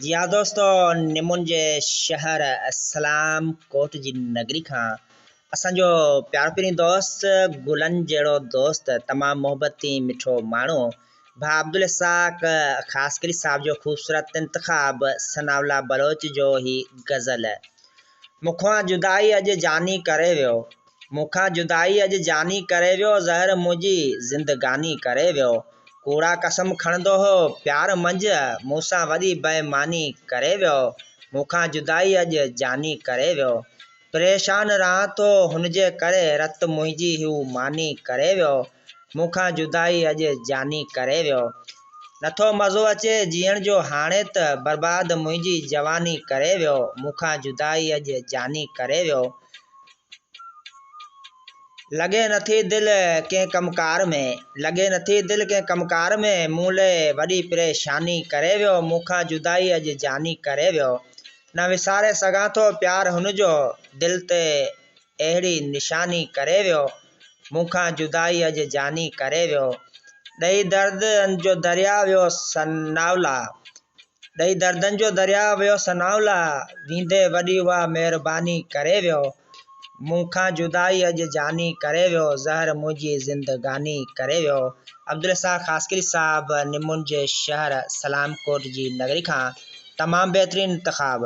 جي ها دوستو نمون جي شهر سلام ڪوٽ جي نگري کان اسان جو پيارو پرين دوست گلن جهڙو دوست تمام محبتي مٺو ماڻهو ڀاء عبدالاسحاق خاصخيلي صاحب جو خوبصورت انتخاب ثناء الله بلوچ جو هي غزل مون کان جدائي اڄ جاني ڪري ويو مون کان جدائي اڄ جاني ڪري ويو زهر منهنجي زندگاني ڪري ويو ڪوڙا قسم کڻندو هو پيار منجهه مون سان وڏي بي ماني ڪري ويو مون کان جدائي اڄ جاني ڪري ويو پريشان رهان ٿو هن جي ڪري رت منهنجي هو ماني ڪري ويو مون کان جدائي اڄ جاني ڪري ويو نٿو مزو اچي جيئڻ جو هاڻي ته برباد منهنجي جواني ڪري ويو مون کان جدائي اڄ جاني ڪري ويو لڳي نٿي دل ڪنهن ڪم ڪار ۾، لڳي نٿي دل ڪنهن ڪم ڪار ۾، مون لئه وڏي پريشاني ڪري ويو، مون کان جدائي اڄ جاني ڪري ويو. نه وساري سگهان ٿو پيار هن جو، دل تي اهڙي نشاني ڪري ويو، مون کان جدائي اڄ جاني ڪري ويو. ڏئي دردن جو درياء ويو سناولا، ڏئي دردن جو درياء ويو ثناء الله ويندي وڏي اها مهرباني ڪري ويو مون کان جدائي اڄ جاني ڪري ويو زهر منهنجي زندگاني ڪري ويو عبدالرزاق خاصخيلي صاحب نمون جي شهر سلام ڪوٽ جي نگري کان تمام بهترين انتخاب.